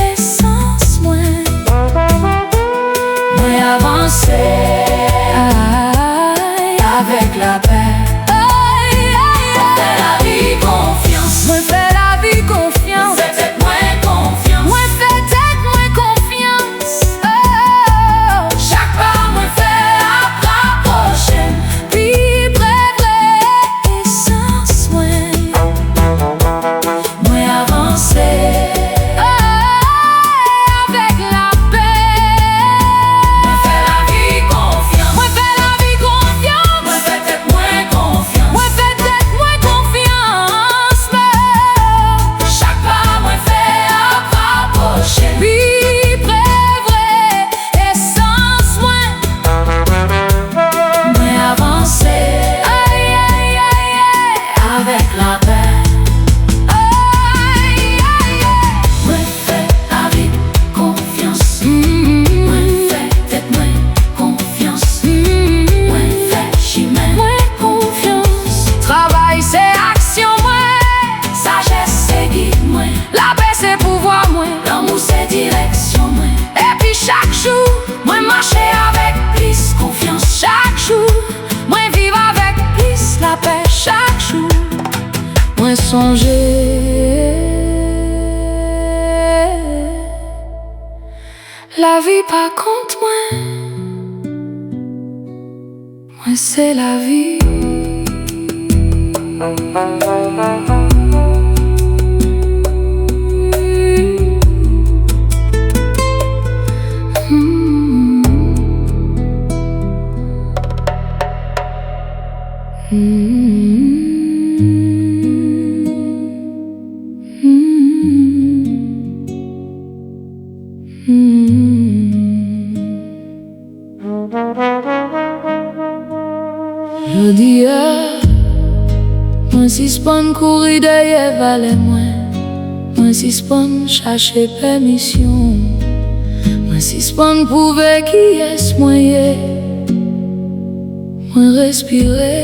esans mwen. Mwen avanse avèk lapè. Mwen fè lavi konfyans. Mwen fè lavi konfyans. Mwen fè tèt mwen konfyans. Mwen fè tèt mwen konfyans. Oh. Chak pa mwen fè ap rapwoche m pi pre vre esans mwen. Mwen avanse, oh, avèk lapè. Mwen fè lavi konfyans. Mwen fè lavi konfyans. Mwen fè tèt mwen konfyans. Mwen fè tèt mwen konfyans. Chak pa mwen fè ap rapwoche m pi pre vre esans mwen. Mwen avanse, ay, ay, ay, ay, avèk lapè. Ay, ay, ay. Mwen fè lavi konfyans. Mm. Mwen fè tèt mwen konfyans. Mm. Mwen fè chimen mwen konfyans. Travay se aksyon mwen. Sajès se gid mwen. Lapè se pouvwa mwen. Lanmou se direksyon mwen. Epi chak jou, mwen mache avèk plis konfyans. Chak jou, mwen viv avèk plis lapè. Chak jou, mwen sonje lavi pa kont mwen. Mwen se lavi. Jodi a, mwen sispann kouri dèyè valè mwen. Mwen sispann chache pèmisyon. Mwen sispann pwouve kiyès mwen ye. Mwen respire,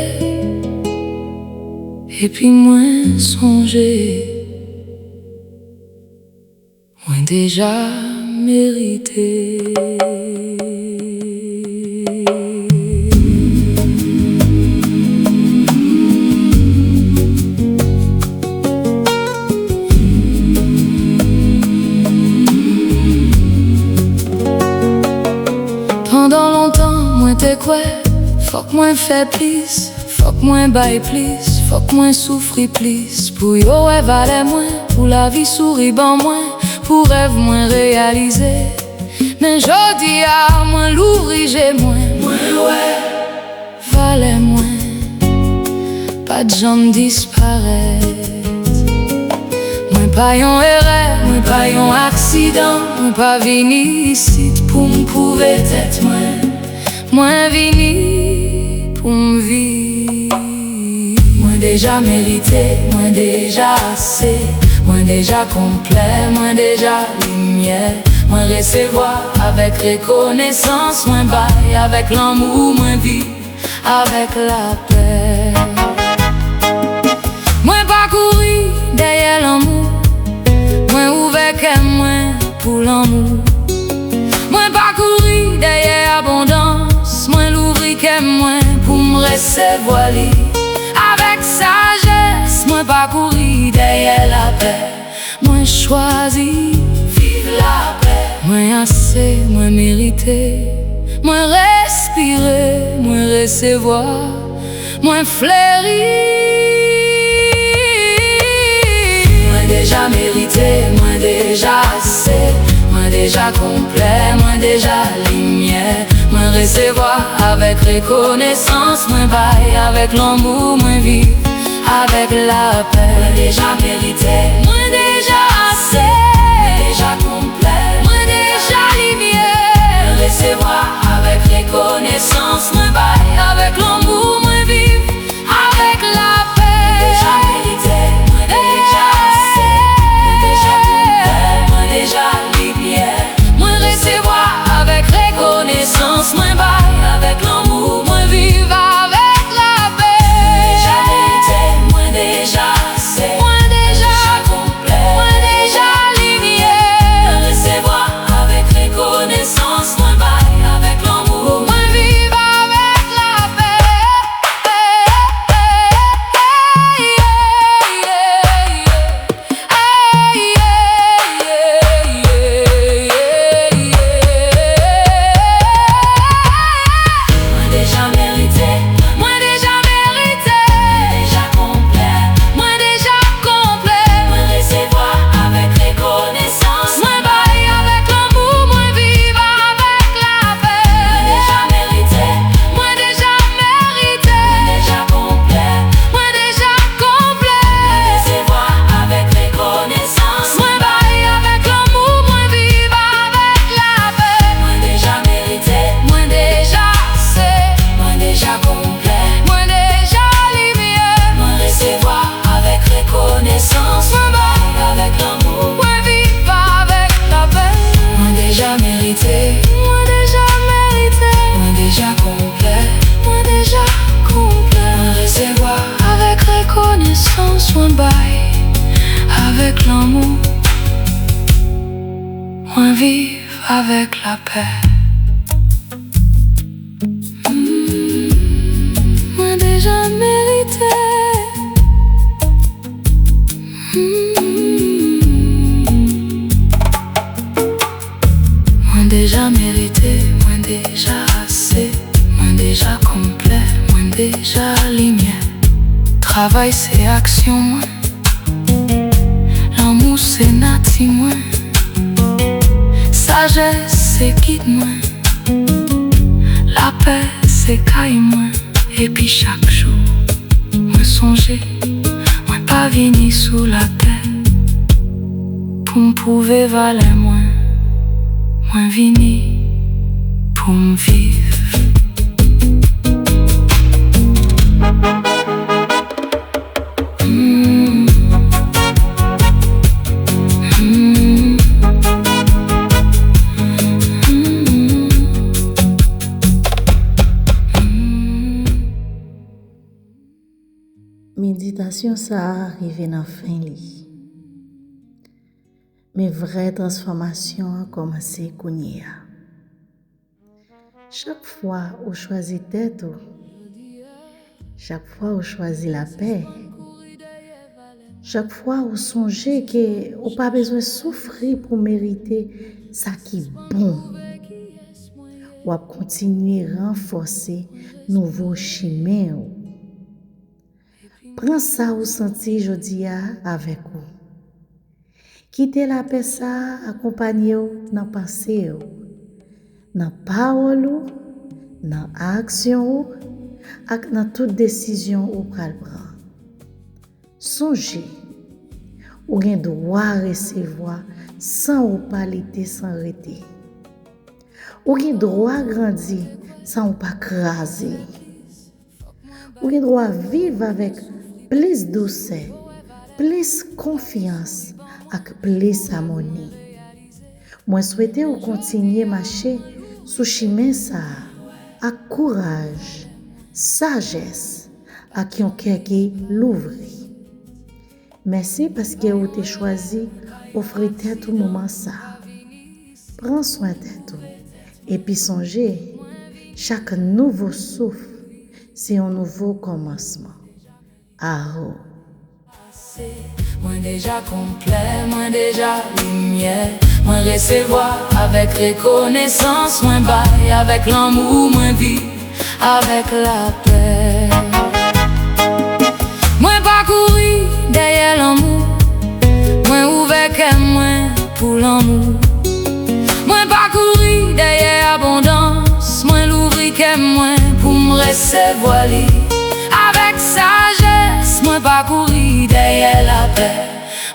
epi mwen sonje. Mwen deja merite. Pandan lontan, mwen te kwè fòk mwen fè plis. Fòk mwen bay plis, fòk mwen soufri plis, pou yo wè valè mwen, pou lavi souri ban mwen, pou rèv mwen reyalize. Men jodi a, mwen louvri je mwen, mwen wè valè mwen pa t janm disparèt. Mwen pa yon erè, mwen pa yon aksidan, mwen pa vini isit pou m pwouve tèt mwen. Mwen vini pou pou m viv. Mwen deja merite, mwen deja ase, mwen deja konplè, mwen deja limyè. Mwen resevwa avèk rekonesans, mwen bay avèk lanmou, mwen viv avèk lapè. Mwen pa kouri dèyè lanmou, mwen ouvè kè mwen pou lanmou. Mwen pa kouri dèyè abondans, mwen louvri kè mwen pou m resevwa li avèk sajès. Mwen pa kouri dèyè lapè, mwen chwazi viv lapè. Mwen ase, mwen merite, mwen respire, mwen resevwa, mwen fleri. Mwen deja merite, mwen deja ase, mwen deja konplè, mwen deja limyè. Mwen resevwa avèk rekonesans, mwen bay avèk lanmou, mwen viv avèk lapè. Mwen deja merite, mwen deja ase, mwen deja konplè, mwen deja limyè. Mwen resevwa avèk rekonesans, mwen bay avèk lanmou, mwen viv avèk lapè. Mwen deja merite, mwen deja ase, mwen deja konplè, mwen deja limyè. Mwen resevwa avèk rekonesans, mwen bay avèk lanmou, mwen viv avèk lapè. Mwen deja merite, mwen deja ase, mwen deja konplè, mwen deja limyè. Mwen resevwa avèk rekonesans, mwen bay avèk lanmou, mwen viv avèk lapè. Mwen deja merite, mwen deja merite, mwen deja konplè, mwen deja konplè. Mwen resevwa avèk rekonesans, mwen bay avèk lanmou, mwen viv avèk lapè. Mwen deja merite, mwen deja merite, mwen deja konplè, mwen deja konplè. Mwen resevwa avèk rekonesans, mwen bay avèk lanmou, mwen viv avèk lapè. Mwen deja merite, mwen deja ase, mwen deja konplè, mwen deja limyè. Mwen resevwa avèk rekonesans, mwen bay avèk lanmou, mwen viv avèk lapè. Mwen deja merite, mwen deja merite, mwen deja konplè, mwen deja konplè. Mwen resevwa avèk rekonesans, mwen bay avèk lanmou, mwen viv avèk lapè. Mm, mwen deja merite. Mm, mwen deja merite, mwen deja ase, mwen deja konplè, mwen deja limyè. Travay se aksyon mwen. Lanmou se nati mwen. Sajès se gid mwen. Lapè se kay mwen. Epi chak jou, mwen sonje, mwen pa vini sou latè pou m pwouve valè mwen. Mwen vini pou m viv. Mm. Mm. Mm. Mm. Meditasyon sa a rive nan fen li. Men vrè transfòmasyon an kòmanse kounye a. Chak fwa ou chwazi tèt ou, chak fwa ou chwazi lapè, chak fwa ou sonje ke ou pa bezwen soufri pou merite sa ki bon, w ap kontinye ranfòse nouvo chimen w. Pran sa ou santi jodi a avèk ou. Kite lapè sa a akonpanye w nan panse w, nan pawòl ou, nan aksyon ou, ak nan tout desizyon ou pral pran. Sonje, ou gen dwa resevwa san ou pa lite san rete. Ou gen dwa grandi san ou pa kraze. Ou gen dwa viv avèk plis dousè, plis konfyans ak plis amoni. Mwen swete w kontinye mache sou chimen sa a ak kouraj, sajès, ak yon kè ki louvri. Mèsi paske ou te chwazi ofri tèt ou moman sa a. Pran swen tèt ou, epi sonje, chak nouvo souf se yon nouvo kòmansman. Aho. Mwen deja konplè, mwen deja limyè. Mwen resevwa avèk rekonesans, mwen bay avèk lanmou, mwen viv avèk lapè. Mwen pa kouri dèyè lanmou, mwen ouvè kè mwen pou lanmou. Mwen pa kouri dèyè abondans, mwen louvri kè mwen pou m resevwa li. Avèk sajès, mwen pa kouri dèyè lapè.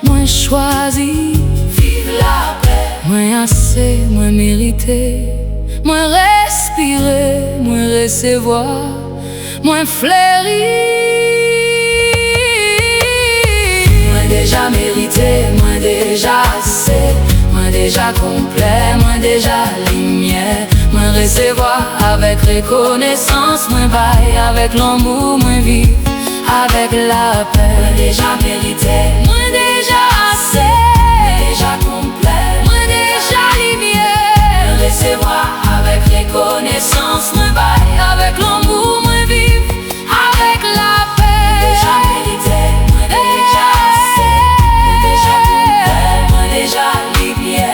Mwen chwazi viv lapè. Mwen ase, mwen merite. Mwen respire, mwen resevwa. Mwen fleri. Mwen deja merite, mwen deja ase. Mwen deja konplè, mwen deja limyè. Mwen resevwa avèk rekonesans, mwen bay avèk lanmou, mwen viv avèk lapè. Mwen deja merite, mwen deja ase. Mwen deja konplè, mwen deja limyè. Mwen resevwa avèk rekonesans, mwen bay avèk lanmou, mwen viv avèk lapè. Mwen deja merite, mwen deja ase. Mwen deja konplè, mwen deja limyè.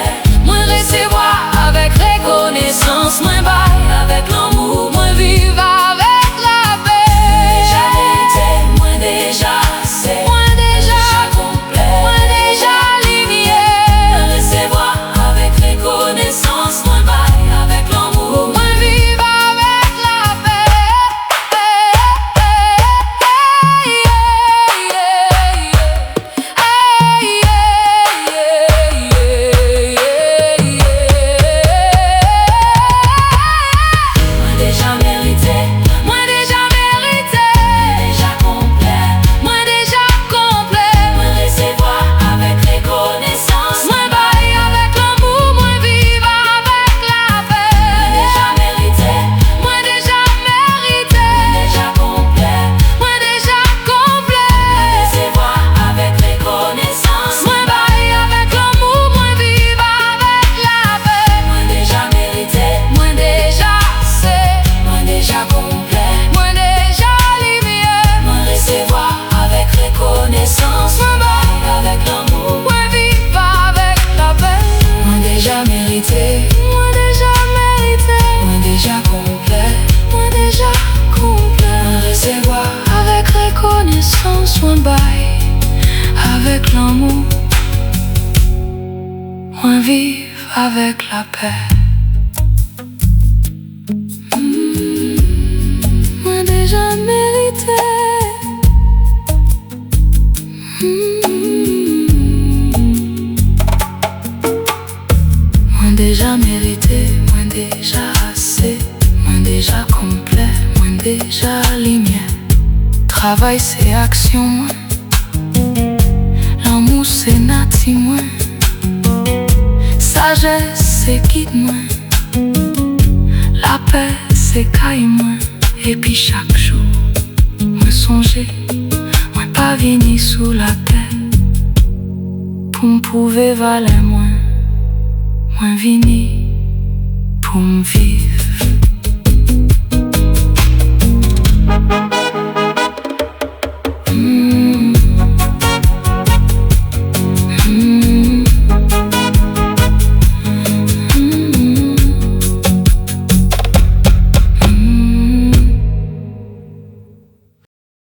Mwen resevwa avèk rekonesans, mwen bay avèk lanmou, mwen viv avèk lapè. Mwen deja merite, mwen deja ase. Mwen deja konplè, mwen deja limyè. Mwen resevwa avèk rekonesans, mwen bay avèk lanmou, mwen viv avèk lapè. Mwen deja merite, mwen deja merite, mwen deja konplè, mwen deja konplè. Mwen resevwa avèk rekonesans, mwen bay avèk lanmou, mwen viv avèk lapè. Mwen deja merite, mwen deja merite, mwen deja konplè, mwen deja konplè. Mwen resevwa avèk rekonesans, mwen bay avèk lanmou, mwen viv avèk lapè. Mwen deja merite, mwen deja ase, mwen deja konplè, mwen deja limyè. Mwen resevwa avèk rekonesans, mwen bay avèk lanmou, mwen viv avèk lapè. Mwen deja merite, mwen deja merite, mwen deja konplè, mwen deja konplè. Mwen resevwa avèk rekonesans, mwen bay avèk lanmou, mwen viv avèk lapè. Mwen deja merite. Mwen deja merite, mwen deja ase. Mwen deja konplè, mwen deja limyè. Travay se aksyon mwen. Lanmou se nati mwen. Sajès se gid mwen. Lapè se kay mwen. Epi chak jou, mwen sonje, mwen pa vini sou latè pou m pwouve valè mwen. Mwen vini pou m viv